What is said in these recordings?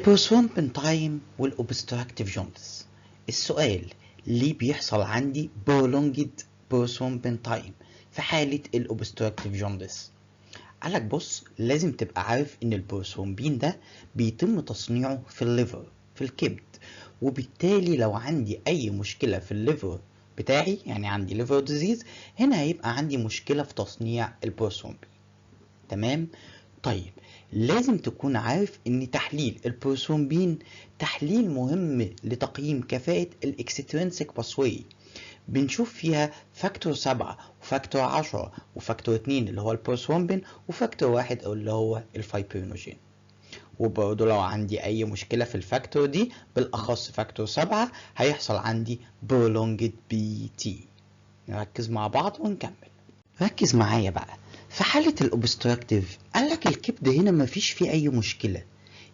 ال prothrombin time وال obstructive jaundice. السؤال: ليه بيحصل عندي prolonged prothrombin time في حالة ال obstructive jaundice؟ قالك بص، لازم تبقى عارف ان البروثرومبين ده بيتم تصنيعه في ال liver، في الكبد، وبالتالي لو عندي اي مشكلة في ال liver بتاعي، يعني عندي liver disease، هنا هيبقى عندي مشكلة في تصنيع البروثرومبين. تمام؟ طيب، لازم تكون عارف ان تحليل البروثرومبين تحليل مهم لتقييم كفاءة ال extrinsic pathway، بنشوف فيها factor 7 و factor 10 و factor 2 اللي هو ال prothrombin و factor 1 اللي هو ال fibrinogen. وبرضه لو عندي اي مشكلة في ال factor دي، بالاخص factor 7، هيحصل عندي prolonged PT. نركز مع بعض ونكمل. ركز معايا بقى، في حالة ال obstructive قالك الكبد هنا مفيش فيه اي مشكلة،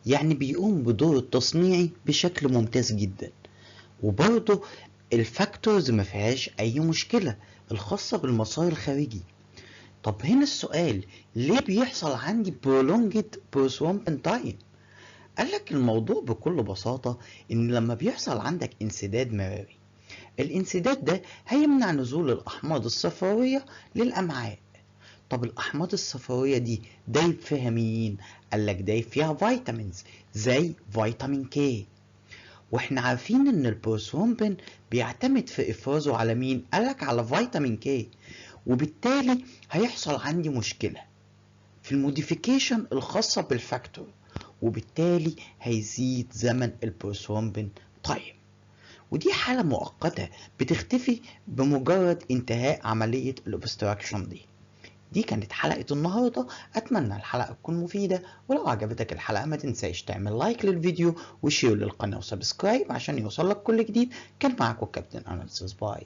يعني بيقوم بدور التصنيعي بشكل ممتاز جدا، وبرضه ال factors ما فيهاش اي مشكلة الخاصة بالمسار الخارجي. طب هنا السؤال: ليه بيحصل عندي prolonged prothrombin time؟ قالك الموضوع بكل بساطة ان لما بيحصل عندك انسداد مراري، الانسداد ده هيمنع نزول الأحماض الصفراوية للأمعاء. طب الأحماض الصفراوية دي دايب فيها مين؟ قالك دايب فيها vitamins زي vitamin K، واحنا عارفين ان البروثرومبين بيعتمد في افرازه على مين؟ قالك على vitamin K، وبالتالي هيحصل عندي مشكلة في ال modification الخاصة بال factor، وبالتالي هيزيد زمن ال prothrombin time. ودي حالة مؤقتة بتختفي بمجرد انتهاء عملية ال obstruction. دي كانت حلقة النهاردة. أتمنى الحلقة تكون مفيدة، ولو عجبتك الحلقة ما تنساش تعمل like للفيديو و share للقناة و subscribe عشان يوصلك كل جديد. كان معاكم كابتن أنس، bye.